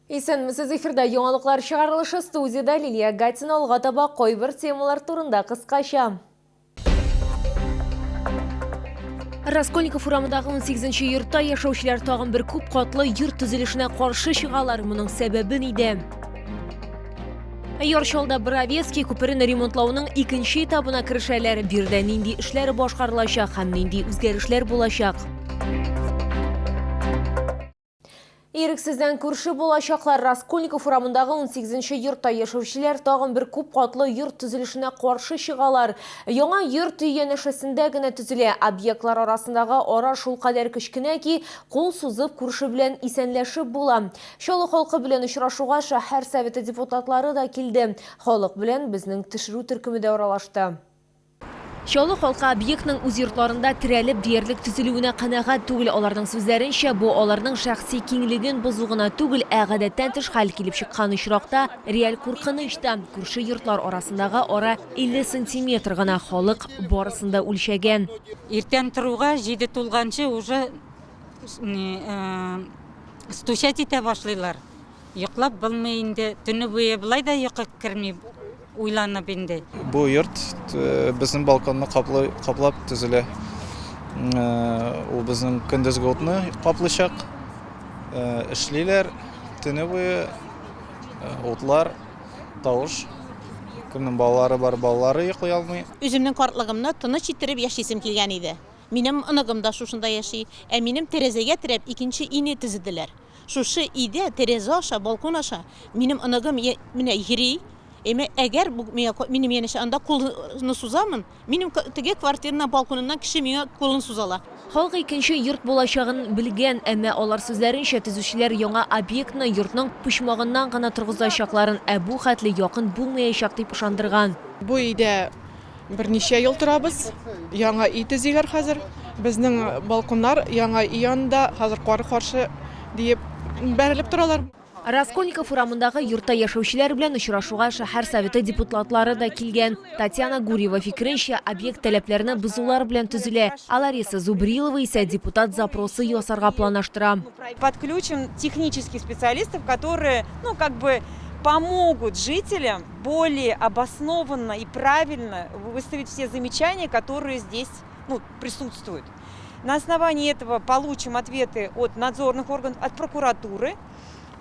Исәнмесез, эфирда яңалыклар чыгарылышы студиядә Лилия Гатина алга таба кайбер темалар турында кыскача. Раскольников урамындагы 18 нче йортта яшәүчеләр тагын бер күп катлы йорт төзелешенә каршы чыгалар. Моның сәбәбе нидә? Яр Чаллыда Боровецкий күперен ремонтлауның икенче этабына керешәләр. Биредә нинди эшләр башкарылачак һәм нинди үзгәрешләр булачак? Ирексездән күрше булачаклар. Раскольников урамындагы 18 нче йортта яшәүчеләр тагын бер күп катлы йорт төзелешенә каршы чыгалар. Яңа йорт өй янәшәсендә генә төзелә. Объектлар арасындагы ара шулкадәр кечкенә ки, кул сузып күрше белән исәнләшеп була. Чаллы халкы белән очрашуга шәһәр советы депутатлары да килде. Халык белән безнең төшерү төркеме дә аралашты. Чаллы халкы объектның үз йортларында терәлеп диярлек төзелүенә канәгать түгел. Аларның сүзләренчә, бу аларның шәхси киңлеген бозу гына түгел, ә гадәттән тыш хәл килеп чыккан очракта реаль куркыныч та. Күрше йортлар арасындагы ара 50 сантиметр гына, халык барысын да үлчәгән. Иртән торуга, җиде тулганчы уже стучать итә башлыйлар. Йоклап булмый инде, төне буе болай да йокы керми, уйланып инде. Бу йорт безнең балконны каплап төзелә. Ул безнең көндезге утны каплыйчак. Эшлиләр төне буе, утлар, тавыш. Кемнең балалары бар, балалары йоклый алмый. Үземнең картлыгымны тыныч иттереп яшисем килгән иде. Минем оныгым да шушында яши. Ә минем тәрәзәгә терәп икенче өйне төзеделәр. Шушы өйдә, тәрәзә аша, балкон аша минем оныгым менә йөри. Әмма әгәр бу миңа минем янәшә анда кулны сузамын, минем теге квартираның балконыннан кеше миңа кулын суза ала. Халык икенче йорт булачагын белгән, әмма алар сүзләренчә, төзүчеләр яңа объектны йортның почмагыннан гына торгызачакларын, ә бу хәтле якын булмаячак дип ышандырган. Бу өйдә Берничә ел торабыз. Яңа өй төзиләр хәзер. Безнең балконнар яңа өй янында хәзер кар каршы диеп бәрелеп торалар. Раскольников урамындагы йортта яшәүчеләр белән очрашуга шәһәр Советы депутатлары да килгән. Татьяна Гурьева фикеренчә, объект таләпләрне бозулар белән төзелә. Ә Лариса Зубрилова исә депутат запросы ясарга планлаштыра. Подключим технических специалистов, которые, ну, как бы помогут жителям более обоснованно и правильно выставить все замечания, которые здесь ну, присутствуют. На основании этого получим ответы от надзорных органов, от прокуратуры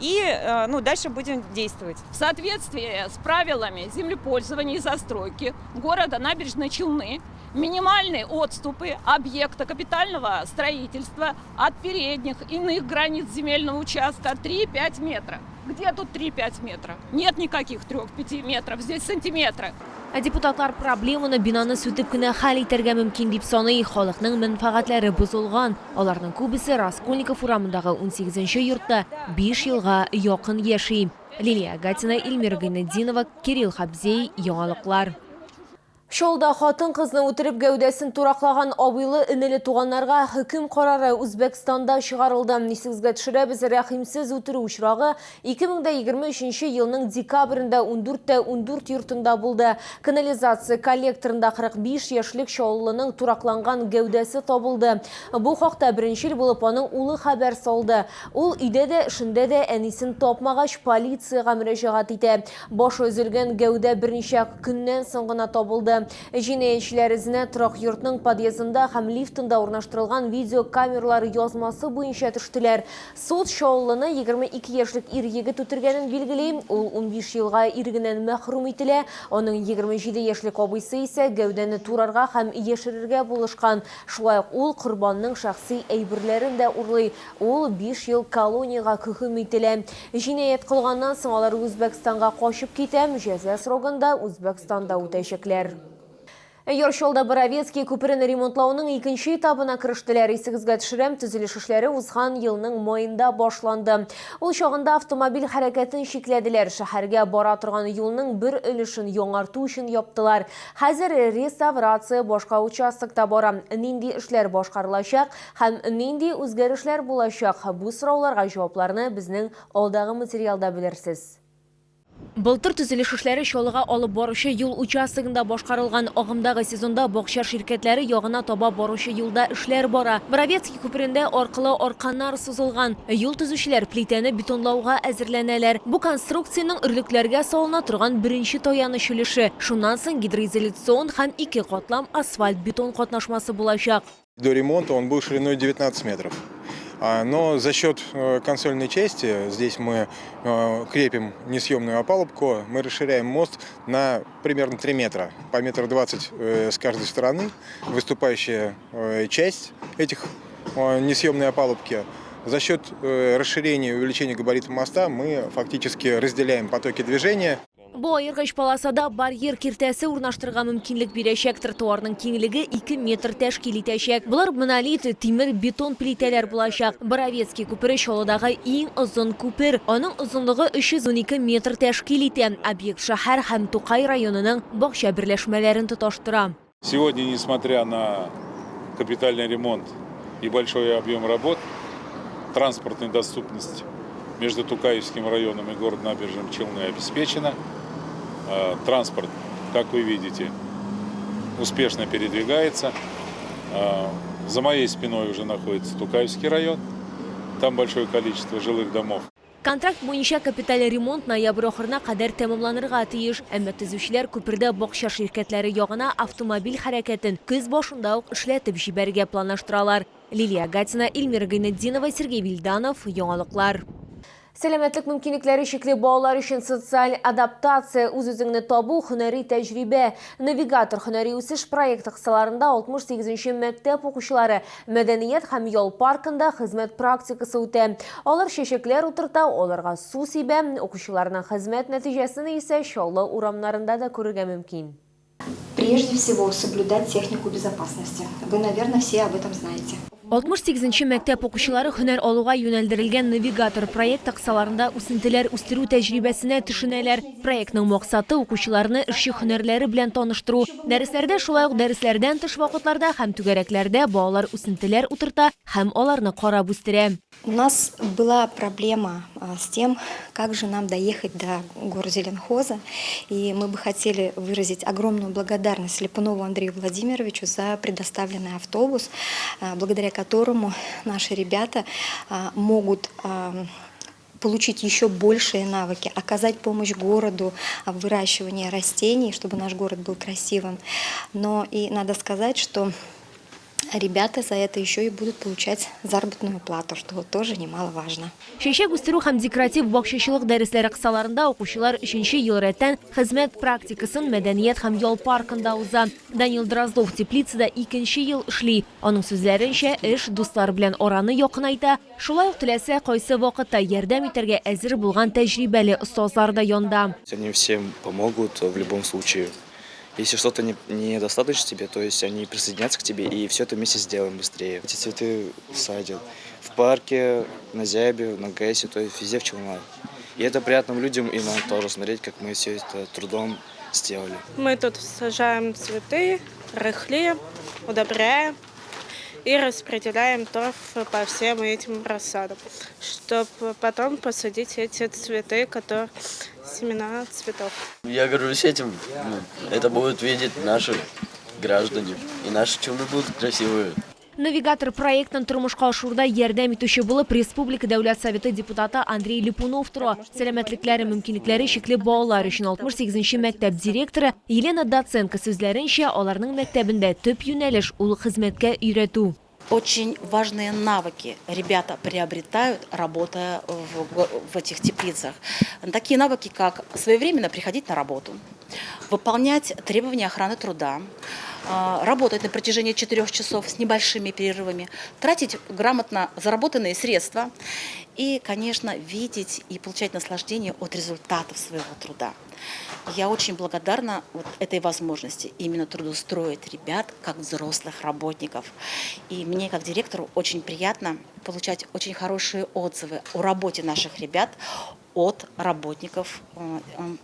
и э, ну, дальше будем действовать. В соответствии с правилами землепользования и застройки города Набережные Челны минимальные отступы объекта капитального строительства от передних иных границ земельного участка 3-5 метра. Где тут 3-5 метра? Нет никаких 3-5 метров, здесь сантиметры. Ә депутатлар проблеманы бинаны сүтеп кенә хәл итәргә мөмкин дип саный. Халыкның мәнфәгатьләре бозылган. Аларның күбесе Раскольников урамындагы унсигезенче йортта биш елга якын яши. Лилия Гатина, Эльмира Гайнетдинова, Кирилл Хабзей, Яңалыклар. Чаллыда хатын-кызны үтереп гәүдәсен тураклаган абыйлы-энеле туганнарга хөкем карары Үзбәкстанда чыгарылды. Исегезгә төшерәбез, рәхимсез үтерү очрагы 2023 елның декабрендә 14 тә 14 йортында булды. Канализация коллекторында 45 яшьлек чаллылының туракланган гәүдәсе табылды. Бу хакта беренчел булып аның улы хәбәр салды. Ул өйдә дә, эшендә дә әнисен тапмагач, полициягә мөрәҗәгать итә. Башы өзелгән гәүдә берничә көннән соң гына табылды. Җинаятьчеләр эзенә торак йортның подъездында һәм лифтында урнаштырылган видеокамералар язмасы буенча төштеләр. Суд Чаллыны 22 яшьлек ир-егет үтергәнен билгели. Ул 15 елга ирегеннән мәхрүм ителә. Аның 27 яшьлек абыйсы исә гәүдәне турарга һәм яшерергә булышкан. Шулай ук ул корбанның шәхси әйберләрен дә урлый. Ул биш ел колониягә хөкем ителә. Җинаять кылганнан соң алар Үзбәкстанга качып китә, җәза срогын да Үзбәкстанда үтәчәкләр. Яр Чаллыда Боровецкий күперен ремонтлауның икенче этабына керештеләр. Исегезгә төшерәм, төзелеш эшләре узган елның маенда башланды. Ул чагында автомобиль хәрәкәтен чикләделәр, шәһәргә бара торган юлның бер өлешен яңарту өчен яптылар. Хәзер реставрация башка участокта бара. Нинди эшләр башкарылачак, Һәм нинди үзгәрешләр булачак? Бу сорауларга җавапларны безнең алдагы материалда белерсез. Былтыр төзелеш эшләре Чаллыга алып баручы юл участогында башкарылган. Агымдагы сезонда бакча ширкәтләре ягына таба баручы юлда эшләр бара. Боровецкий күперендә аркылы арканнар сузылган. Юл төзүчеләр плитәне бетонлауга әзерләнәләр. Бу конструкциянең өрлекләргә салына торган беренче таяныч өлеше. Шуннан соң гидроизоляцион һәм ике катлам асфальт-бетон катнашмасы булачак. До ремонта он был шириной 19 метров. Но за счет консольной части, здесь мы крепим несъемную опалубку, мы расширяем мост на примерно 3 метра, по метр двадцать с каждой стороны, выступающая часть этих несъемной опалубки. За счет расширения и увеличения габаритов моста мы фактически разделяем потоки движения. Бу аергыч полосада барьер киртәсе урнаштырырга мөмкинлек бирәчәк. Тротуарның киңлеге 2 метр тәшкил итәчәк. Болар монолит, тимер, бетон плитәләр булачак. Боровецкий күпере Чаллыдагы иң озын күпер. Аның озынлыгы 312 метр тәшкил итә. Объект шәһәр һәм Тукай районының бакча берләшмәләрен тоташтыра. Сегодня, несмотря на капитальный ремонт и большой объем работ, транспортная доступность между Тукаевским районом и городом Набережным Челны обеспечена. Транспорт, как вы видите, успешно передвигается. За моей спиной уже находится Тукаевский район. Там большое количество жилых домов. Контракт буенча капиталь ремонт ноябрь ахырына кадәр тәмамланырга тиеш. Әмма төзүчеләр күпердә бакча ширкәтләре ягына автомобиль хәрәкәтен көз башында ук эшләтеп җибәрергә планлаштыралар. Лилия Гатина, Эльмира Гайнетдинова, Сергей Вильданов, Яңалыклар. Сәламәтлек мөмкинлекләре чикле балалар өчен социаль адаптация, үз-үзеңне табу, һөнәри тәҗрибә. Навигатор һөнәри үсеш проекты кысаларында 68 нче мәктәп укучылары Мәдәният һәм ял паркында хезмәт практикасы үтә. Алар чәчәкләр утырта, аларга су сибә. Укучыларның хезмәт нәтиҗәсен исә Чаллы урамнарында да күрергә мөмкин. Прежде всего, соблюдать технику безопасности. Вы, наверное, все об этом знаете. 68 нче мәктәп укучылары һөнәр алуга юнәлдерелгән Навигатор проекты кысаларында үсентеләр үстерү тәҗрибәсенә төшенәләр. Проектның максаты, укучыларны эшче һөнәрләре белән таныштыру. Дәресләрдә, шулай ук дәресләрдән тыш вакытларда һәм түгәрәкләрдә балалар үсентеләр утырта һәм аларны карап үстерә. У нас была проблема с тем, как же нам доехать до горзеленхоза. И мы бы хотели выразить огромную благодарность Липунову Андрею Владимировичу за предоставленный автобус, благодаря которому наши ребята могут получить еще большие навыки, оказать помощь городу в выращивании растений, чтобы наш город был красивым. Но и надо сказать, что ребята за это еще и будут получать заработную плату, что тоже немаловажно. Чәчәк үстерү һәм декоратив бакчачылык дәресләре кысаларында укучылар өченче ел рәттән хезмәт практикасын Мәдәният һәм ял паркында уза. Данил Дроздов теплицада икенче ел эшли. Аның сүзләренчә, эш дуслар белән араны якынайта, шулай ук теләсә кайсы вакытта ярдәм итәргә әзер булган тәҗрибәле остазлар да янда. Они всем помогут в любом случае. Если что-то не, недостаточно тебе, то есть они присоединятся к тебе, и все это вместе сделаем быстрее. Эти цветы садят в парке, на Зябе, на ГЭСе, то есть везде в Челнах. И это приятно людям и нам тоже смотреть, как мы все это трудом сделали. Мы тут сажаем цветы, рыхлим, удобряем и распределяем торф по всем этим рассадам, чтобы потом посадить эти цветы, которые семена цветов. Я горжусь этим. Ну, это будут видеть наши граждане. И наши Челны будут красивые. Навигатор проектын тормышка ашыруда ярдәм итүче булып Республика Дәүләт Советы депутаты Андрей Липунов тора. Сәламәтлекләре мөмкинлекләре чикле балалар өчен 68 мәктәп директоры Елена Доценко сүзләренчә, аларның мәктәбендә төп юнәлеш ул хезмәткә өйрәтү. Очень важные навыки ребята приобретают, работая в этих теплицах. Такие навыки, как своевременно приходить на работу, выполнять требования охраны труда, работать на протяжении 4 часов с небольшими перерывами, тратить грамотно заработанные средства и, конечно, видеть и получать наслаждение от результатов своего труда. Я очень благодарна вот этой возможности именно трудоустроить ребят как взрослых работников. И мне, как директору, очень приятно получать очень хорошие отзывы о работе наших ребят, от работников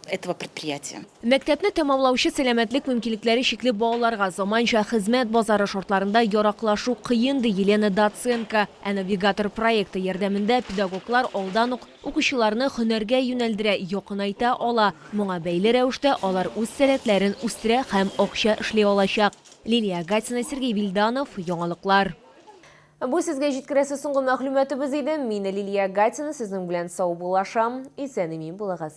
этого предприятия. Мәктәпне тәмамлаучы сәламәтлек мөмкинлекләре чикле балаларга заманча хезмәт базары шартларында яраклашу кыен, ди Елена Доценко. Ә Навигатор проекты ярдәмендә педагоглар алдан ук укучыларны һөнәргә юнәлдерә, якынайта ала. Моңа бәйле рәвештә алар үз сәләтләрен үстерә һәм акча эшли алачак. Лилия Гатина, Сергей Вильданов, Яңалыклар. Бу сезгә җиткерәсе соңгы мәгълүматыбыз иде. Мин Лилия Гатина сезнең белән саубуллашам. Исән-имин булыгыз.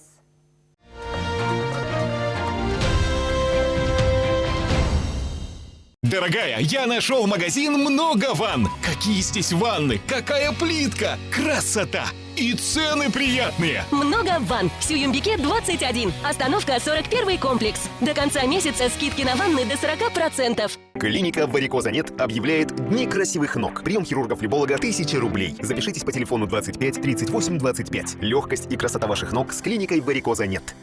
Дорогая, я нашел магазин «Много ванн». Какие здесь ванны, какая плитка, красота! И цены приятные. «Много ванн». Сююмбике 21. Остановка 41 комплекс. До конца месяца скидки на ванны до 40%. Клиника «Варикоза нет» объявляет Дни красивых ног. Прием хирурга-флеболога 1000 рублей. Запишитесь по телефону 25 38 25. Легкость и красота ваших ног с клиникой «Варикоза нет».